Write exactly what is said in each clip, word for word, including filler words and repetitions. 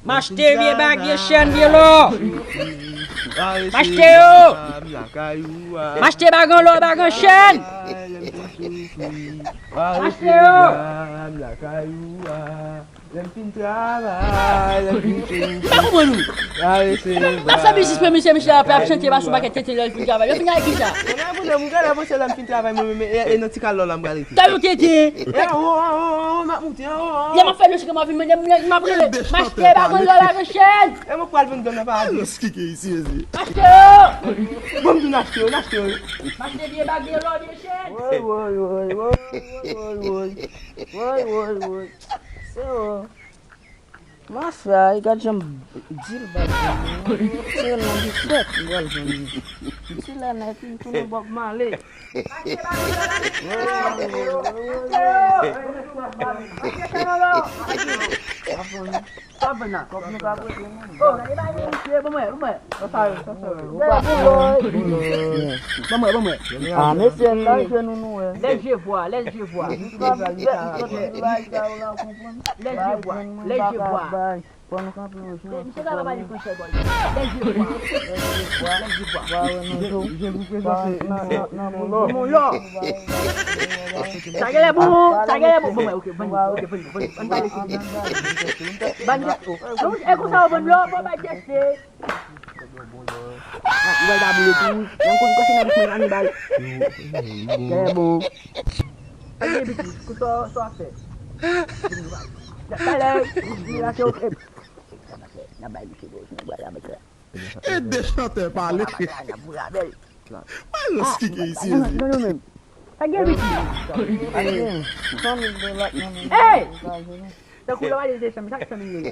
M achte vye bag, vye chèn, vye lò. M achte yo. M achte bag an lò, bag an chèn. M achte yo. Lè m fin travay, lè m fin fin. M pa konprann ou. Karese. Sa biznis mwen, misye, misye ap, ap chante, pa sou pakèt tenten lè l fin travay. Yo fin ak kisa? Mwen ap mande, mwen gade avanse lè m fin travay, mwen menm, e, e nan ti kal lò la m pral rete. Talon tenten. E, o, o, o, o, m ap moute, o, o, o. Lè m ap fè dosye, kòman vin, mwen, mwen, m ap rele. M achte bag an lò, bag an chèn. E mwen pral vin dòm nan pa di. Alòs, ki ke isi, ezi. M achte yo. Bon, m di n achte yo, n achte yo. M achte vye bag, vye lò, vye chèn. Woy, woy, woy, woy, woy, woy. Woy, woy, woy. Se ou. Mafya, gad jan m di l baz mwen. Se nan bifèt m pral jwenn li. M di lè nèg vin tounen Bob Marley. Woy, woy, woy, woy, woy. Sa vin la. Kòb nou ka prete nou. Oh, gade bay misye, bon mwen, bon mwen. Sa sa yo, sa sa yo. Bon mwen, bon mwen. Ah, mesye, nan je nou nou wè. Lève je vois, lève je vois. Lève je vois, lève je vois. Fò nou kanpe yo. Misye ka pale fransè, boy. Lève je vois, lève je vois. Je vous présente mon lò. Sa genlè bon, sa genlè bon. Bon, mwen, ok, vini, ok, vini, vini, vini. Ann pale sou li. Ban teste. E konsa ou vann lò, fò bay teste. Ou bay da boule tou. Yon kout kòse nan bouch mwen, ann bay. Genlè bon. Pa gen piti, kout sa, sa w ap fè. Talè, li lase yo. N ap bay misye gwo, n ap bay avèk sa. E de chantè pale. Mwen nan skike isi, ezi. Sa gen piti. Hey! Tankou lè w ale de chanm, sa k chanm yo ye.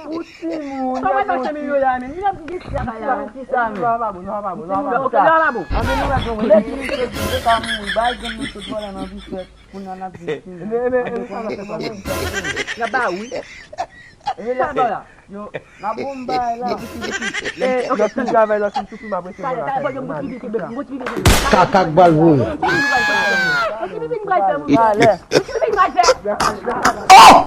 Ou timoun. Sa w wè nan chanm yo la, men. Li menm ki gen travay la. Sa pa bon, sa pa bon, sa pa bon. Ok, sa pa bon. Ann nou mèt yon lè ki misye di, se ka mouri, bay grann nou tout vòlè nan bifèt. Kounye a n ap viktim. Ebyen, ebyen, ebyen, sa n ap fè, sa n ap fè. N ap ba wi. Ebyen, sa ba la. Yo, n ap bon bay la. Lè, lè fin travay la, fin soupi, m ap rete mwen ale. Kaka k bal voye. Talè. Oh!